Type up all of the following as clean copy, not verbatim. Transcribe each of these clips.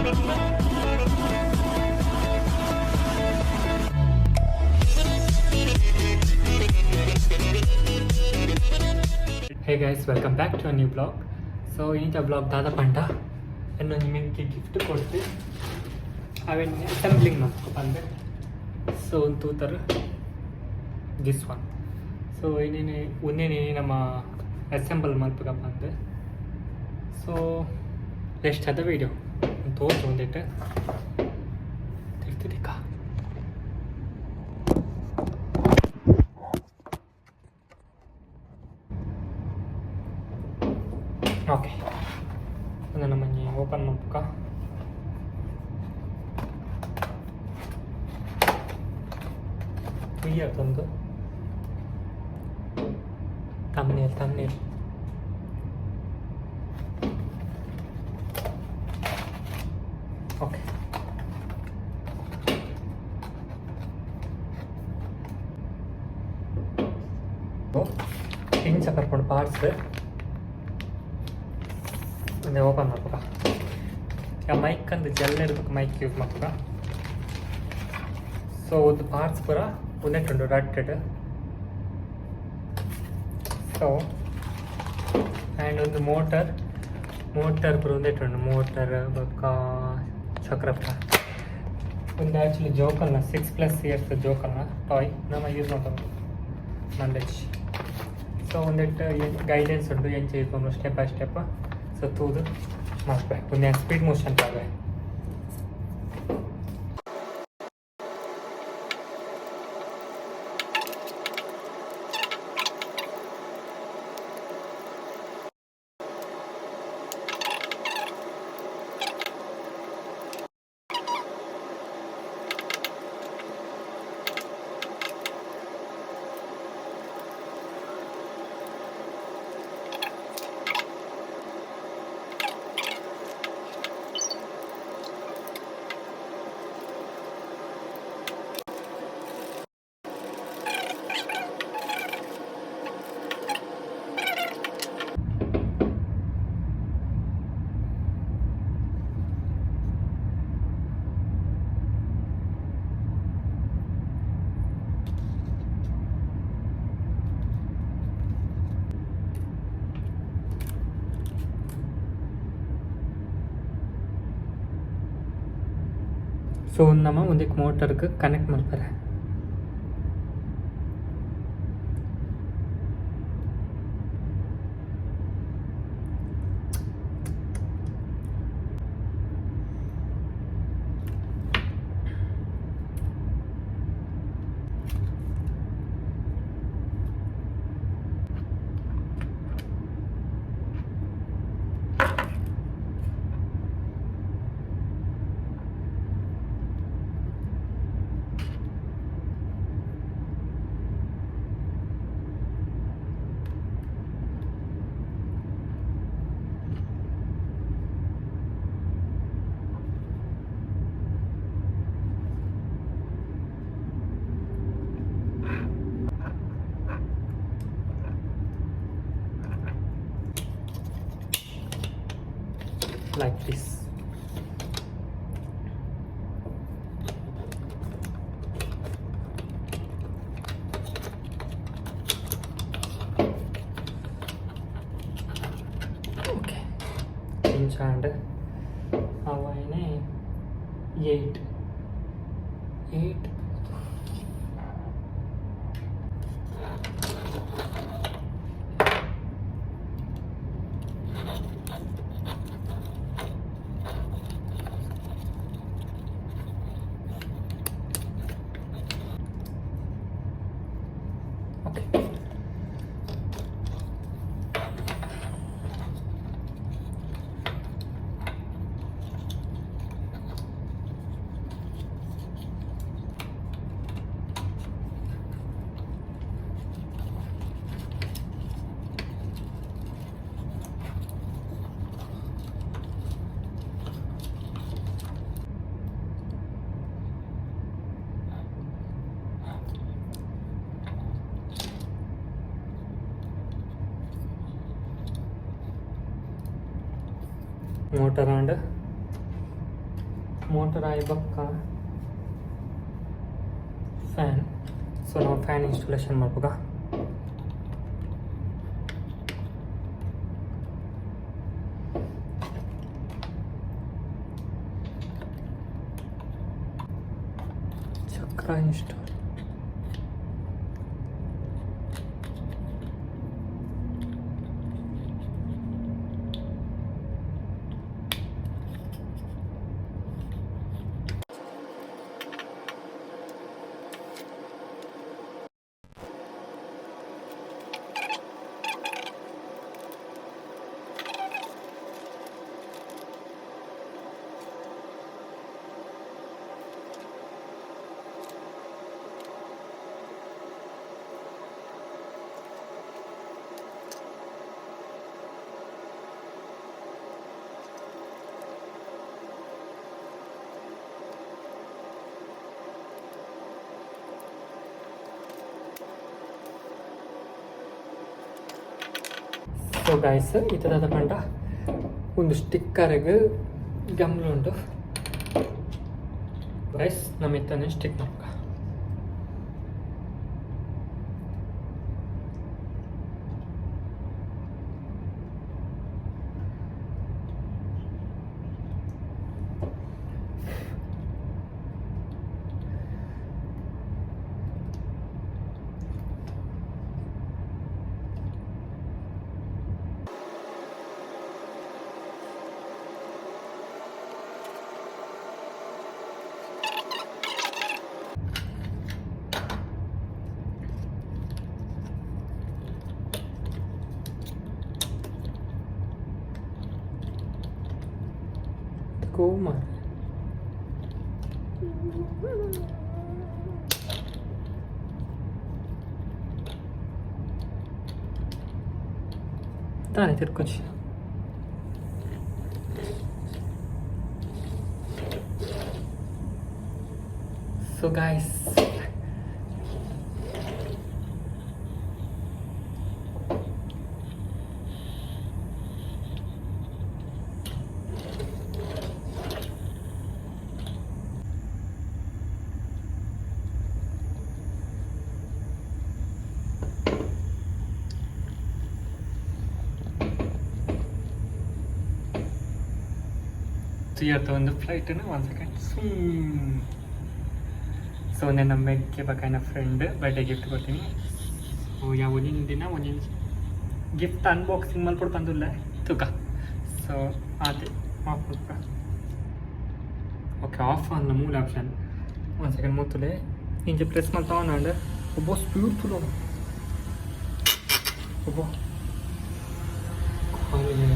Hey guys, welcome back to a new vlog. So ಇನಿತ vlog ದಾದ ಪಂಡ ಎನ್ನೊಂಜಿ ಮೆಂಕಿ gift ಕೊಡ್ತು ಅವೆನ್ ಅಸೆಂಬ್ಲಿಂಗ್ ಮಲ್ಪು ಪಂದ್. ಸೊ ಒಂದು ತೂತರ್ this one. So ಇನ್ನೇನೆ ಒಂದೇನೆ ನಮ್ಮ ಅಸೆಂಬಲ್ ಮಲ್ಪುಗ ಪಂದ್. ಸೊ ನೆಕ್ಸ್ಟ್ ಅದ ವೀಡಿಯೋ ತೋರ್ತು ಒಂದಿಟ್ಟು ತಿರ್ತಿದಿಕ್ಕ. ಓಕೆ, ಒಂದು ನಮ್ಮನೆ ಓಪನ್ ಮಲ್ಪುಗ. ಒಂದು thumbnail thumbnail. Okay, ಇಂಚ ಬರ್ಕೊಂಡು ಪಾರ್ಟ್ಸ್ ಒಂದೇ ಓಪನ್ ಮಲ್ಪುಗ. ಆ ಮೈಕ್ ಅಂದ್ ಜೆಲ್ ಇರ್ಬೇಕು, ಮೈಕ್ ಯೂಸ್ ಮಲ್ಪುಗ. ಸೊ ಒಂದು ಪಾರ್ಟ್ಸ್ ಪೂರ ಒಂದೇ ಉಂಡು ರಟ್ಟೆಡ್. ಸೊ ಆ್ಯಂಡ್ ಒಂದು ಮೋಟರ್, ಮೋಟರ್ ಪೂರ ಒಂದೇ ಉಂಡು, ಮೋಟರ್ ಬೊಕ್ಕ ಚಕ್ರ ಪೂರ. ಒಂದು ಆ್ಯಕ್ಚುಲಿ ಜೋಕಲ್ನ 6+ ಇಯರ್ಸ್ ಜೋಕಲ್ನ ಟಾಯ್ ನಮ್ಮ ಯೂಸ್ ಮಾಡ್ಕೊಂಡು ನಾಲೆಜ್. ಸೊ ಒಂದೆಟ್ಟು ಗೈಡೆನ್ಸ್ ಉಂಟು ಎಂಚ ಯೂಸ್ ಮಲ್ಪುನ ಸ್ಟೆಪ್ ಬೈ ಸ್ಟೆಪ್. ಸೊ ತೂದು ಮಲ್ಪೆ. ಒಂದೇ ಸ್ಪೀಡ್ ಮೋಷನ್ ಪಾಡ್ವೆ. ಸೊ ನಮ್ಮ ಒಂದಕ್ಕೆ ಮೋಟರ್ಗೆ ಕನೆಕ್ಟ್ ಮಾಡ್ತಾರೆ. Like this. Okay, ಇಂಚಾಂಡ್ ಅವನೇ eight eight. Okay, Motor and motor ಆಯಿ ಬೊಕ್ಕ ಫ್ಯಾನ್. ಸೊ ನಾವು ಫ್ಯಾನ್ ಇನ್ಸ್ಟಾಲೇಷನ್ ಮಾಡ್ಬೋದಾ? ಚಕ್ರ ಇನ್ಸ್ಟಾಲ್. ಸೊ ಗೈಸ್, ಇತ್ತದಾದ ಪಂಡ ಒಂದು ಸ್ಟಿಕ್ಕರ್ಗೆ ಗಮ್ಲು ಉಂಟು ಗೈಸ್. ನಮ್ಮ ಇತ್ತನೆ ಸ್ಟಿಕ್ ಮಲ್ಕ. Kumar ತಾನೇ ತಿರ್ಕೊಚಿ. ಸೊ ಗಾಯ್ಸ್, ಒಂದು ಫ್ಲೈಟ್ ಒನ್ ಸೆಕೆಂಡ್. ಸೊ ನನ್ನ ಮೆಗ್ಗೆ ಬಕಾಯಿನ ಫ್ರೆಂಡ್ ಬರ್ಡೇ ಗಿಫ್ಟ್ ಕೊಡ್ತೀನಿ. ಸೊ ಯಾವ ಒಂದಿನ ದಿನ ಒಂದಿನ ಗಿಫ್ಟ್ ಅನ್ಬಾಕ್ಸಿಂಗ್ ಮಲ್ಪೊಡು ಪಂದುಲ್ಲ ತೂಕ. ಸೊ ಅದೇ ಆಫ್. ಓಕೆ, ಆಫ್ ಅನ್ನ ಮೂಲ ಆಪ್ಷನ್. ಒನ್ ಸೆಕೆಂಡ್, ಮೂತುಲೆ ಇಂಚೆ ಪ್ರೆಸ್ ಮಲ್ತ ಆನ್ ಆಂಡ್. ಒಬ್ಬ ಸ್ಪೀಡ್ ತುಲೋ ಒಬ್ಬ ಖಾಲಿ.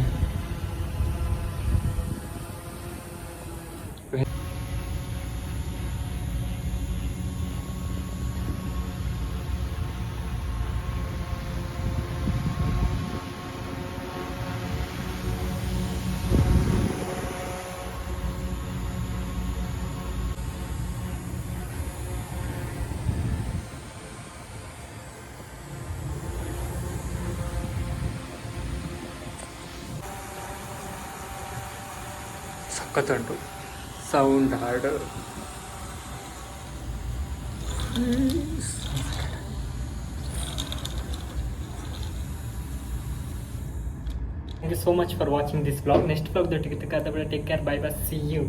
ಸಖತ್ತುಂಟು sound hard. Thank you so much for watching this vlog. Next vlog ದೊಟ್ಟಿಗೆ. Take care, bye bye, see you.